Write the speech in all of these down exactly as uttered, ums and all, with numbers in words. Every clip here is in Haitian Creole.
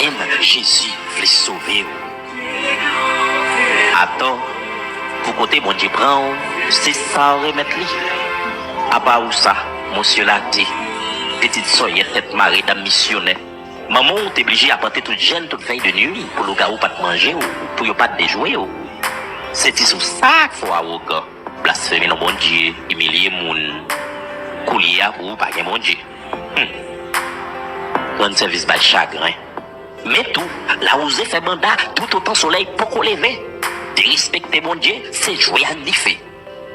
Menm Jezi vle sove w. Atò, pou kote Bondye pran w, se sa w remèt li. Apa ou sa, monsye late, pitit sòyèt tèt mare dam misyonè. Manman w te blije apante tout jèn tout vèy de nwi pou lougawou pa t manje w, pou yo pa t dejwe w. Se ti sou sa k fè w awogan, blasfeme non Bondye, imilye moun. Koulye a pou ou pa gen Bondye. Hum. Rann sèvis bay chagren. Men tou, lawouze fè banda toutotan solèy poko leve. Derespekte Bondye, se jwe a nife.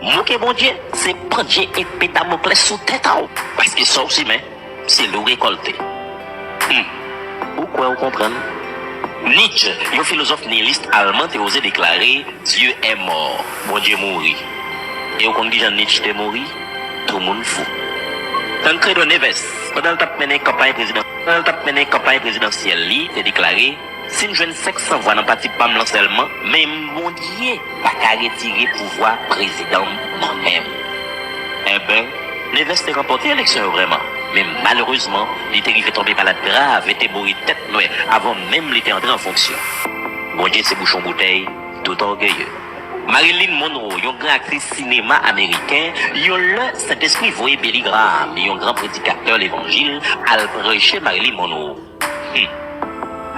Moke Bondye, se pandye epe Damoklès sou tèt a w. Paske sa w simen, se li w rekòlte. Hum. Ou kwè w konprann? Nietzsche, yon filozòf niyilis alman, te oze deklare, Dieu est mort, Bondye mouri. E w konn kijan Nietzsche te mouri? Tou moun fou. Tancredo Neves, pandan l t ap mennen kanpay prezidan-, pandan l t ap mennen kanpay prezidansyèl li, te deklare, si m jwenn senk san vwa nan pati pa m lan sèlman, menm Bondye pa ka retire pouvwa prezidan m nan men m. Enben, Neves te ranpòte eleksyon yo vrèman, men malerezman, li te rive tonbe malad grav e te mouri tèt nwè avan menm li te antre an fonksyon. Bondye se bouchon boutèy tout ògeye. Marilyn Monroe, yon gran aktris sinema ameriken, yon lè Sentespri voye Billy Graham, yon gran predikatè levanjil, al preche Marilyn Monroe. Hmm.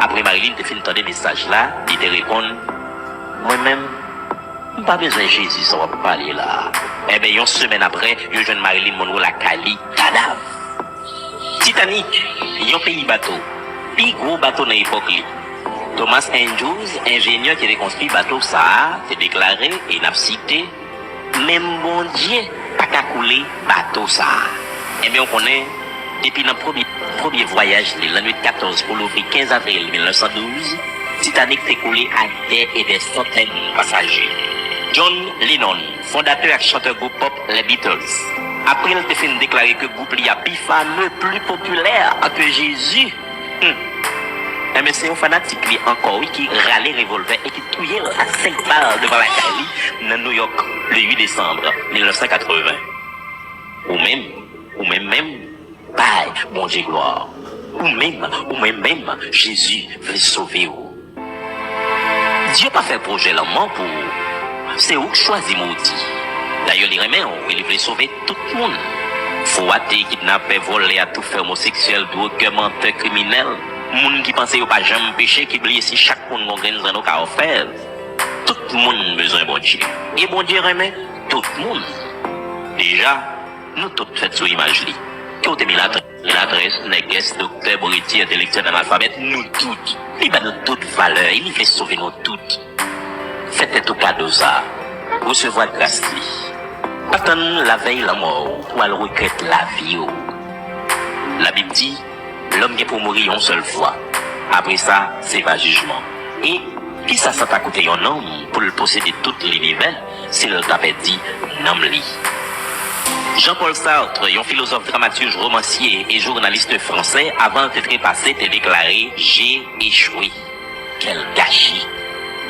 Apre Marilyn te fin tande mesaj la, li te reponn, mwen menm, m pa bezwen Jezi sa w ap pale la a. Enben, yon semèn apre, yo jwenn Marilyn Monroe lakay li, kadav. Titanic, yon peyi bato, pi gwo bato nan epòk li. Thomas Andrews, enjenyè ki te konstwi bato sa a, te deklare, e n ap site, menm Bondye pa ka koule bato sa a. Enben, w konnen, depi nan premye, premye vwayaj li, lannwit katòz pou louvri kenz avril mil nèf san douz, Titanic te koule ak dè e dè santèn pasaje. John Lennon, fondatè ak chantè gwoup pòp Les Beatles, apre l te fin deklare ke gwoup li a pi fame, pli popilè ke Jezi, hmm, enben, se yon fanatik li ankò, wi, ki rale revòlvè e ki touye l ak senk bal devan lakay li nan New York, le uit desanm mil nèf san katreven. Ou menm, ou menm menm, bay Bondye glwa. Ou menm, ou menm menm, Jezi vle sove w. Dye pa fè pwojè lanmò pou ou. Se ou k chwazi modi. Dayè, li renmen w e li vle sove tout moun. Fo, ate, kidnapè, vòlè, atoufè, omoseksyèl, dwogè, mantè, kriminèl, moun ki panse yo pa janm peche, ki bliye si chak moun gon grenn zanno ka ofèv. Tout moun bezwen Bondye. E Bondye renmen tout moun. Deja, nou tout fèt sou imaj li. Ke w te milatrès, milatrès, nègès, doktè, bretye, entelektyèl, analfabèt, nou tout. Li ba nou tout valè e li vle sove nou tout. Fè tèt ou kado sa a. Resevwa gras li. Pa tann lavèy lanmò w pou w al regrèt lavi w. Labib di, lòm gen pou mouri yon sèl fwa. Apre sa, se va jijman. E kisa sa ta koute yon nonm pou l posede tout linivè si l ta pèdi nanm li? Jean-Paul Sartre, yon filozòf, dramatij, romansye e jounalis fransè, avan l te trepase, te deklare, j'ai échoué. Quel gâchis!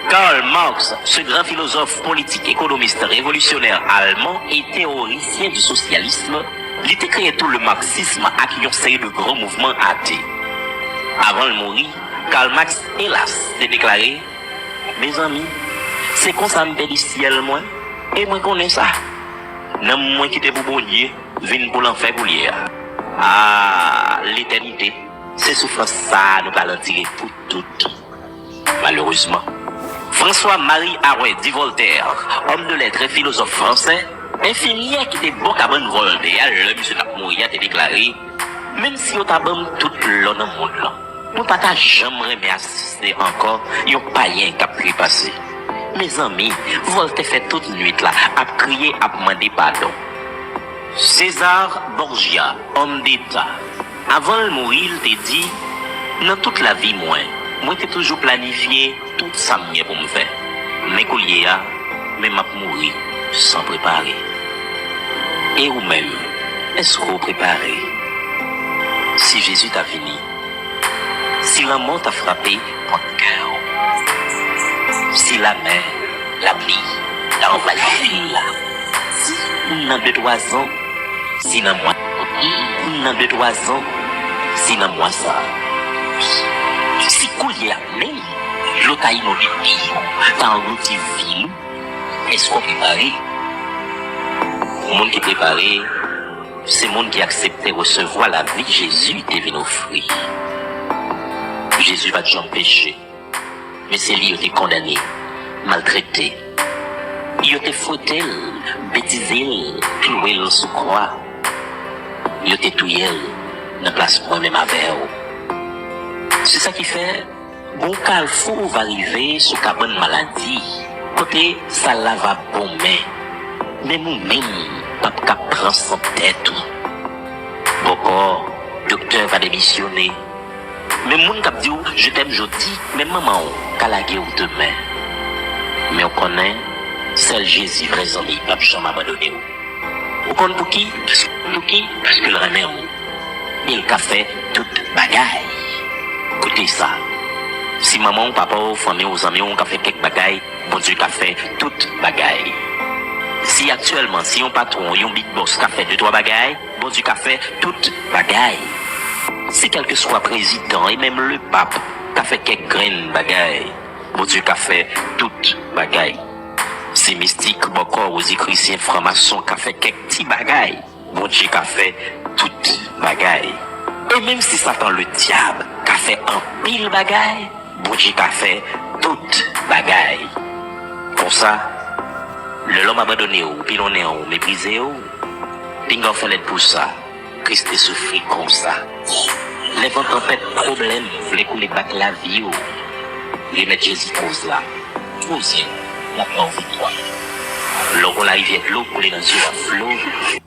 Karl Marx, ce grand philosophe politique, économiste, révolutionnaire allemand et théoricien du socialisme, li te kreye tou le marxisme ak yon seri de gran mouvman ate. Avan l mouri, Karl Marx, elas, te deklare, mezanmi, se konsa m pèdi syèl mwen, e mwen konnen sa. Nanm mwen ki te pou Bondye vin pou lanfè koulye a. A, letènite, se soufrans sa a nou pral andire pou tout. Malerezman. François-Marie Arouet dit Voltaire, homme de lettres et philosophe français, enfimyè ki te bò kabann Voltè a lè misye t ap mouri a, te deklare, menm si yo ta ban m tout lò nan mond lan, mwen pa ta janm renmen asiste ankò yon payen k ap trepase. Mezanmi, Voltè fè tout nwit la ap kriye, ap mande padon. César Borgia, homme d'État, avan l mouri, l te di, nan tout lavi mwen, mwen te toujou planifye tout sa m gen pou m fè. Men koulye a, men m ap mouri san prepare. E ou menm, èske w prepare? Si Jezi ta vini, si lanmò ta frape pòt kè w, si lamè, lapli, ta anvayi vil la, si nan de twa zan, si nan mwa, nan de twa zan, si nan mwa sa, si Ka inonde peyi w, ka anglouti vil ou. Èske w prepare? Moun ki prepare, se moun ki aksepte resevwa lavi Jezi te vin ofri. Jezi pa t janm peche, men se li yo te kondane, maltrete. Yo te fwete l, betize l, klouwe l sou kwa. Yo te touye l nan plas mwen menm avè w. Se sa ki fè, gon kalfou ou va rive sou kabann maladi, kote sal la va bon men, menm ou menm p ap ka pran san tèt ou. Bòkò, doktè va demisyone. Menm moun k ap di w je t'aime jodi, menm manman w ka lage w demen. Men w konnen, sèl Jezi vrè zanmi p ap janm abandone w. Ou konn pouki? Pouki? Paske l renmen w. E l ka fè tout bagay. Koute sa. Si manman w, papa w, fanmi w, zanmi w ka fè kèk bagay, Bondye ka fè tout bagay. Si aktyèlman, si yon patwon, yon big boss ka fè de twa bagay, Bondye ka fè tout bagay. Si kèlkeswa prezidan e menm lepap ka fè kèk grenn bagay, Bondye ka fè tout bagay. Si mistik, bòkò, wozikrisyen, franmason ka fè kèk ti bagay, Bondye ka fè tout bagay. E menm si Satan Ledyab ka fè anpil bagay, Bondye ka fè tout bagay. Konsa, lè lòm abandone w, pilonnen w, meprize w, pinga w fè lèd pou sa. Kris te soufri konsa. Lè van tanpèt pwoblèm vle koule bak lavi w, remèt Jezi koz la. Poze w, l ap ba w viktwa. Lè w gon larivyè dlo koule nan zye w a flo,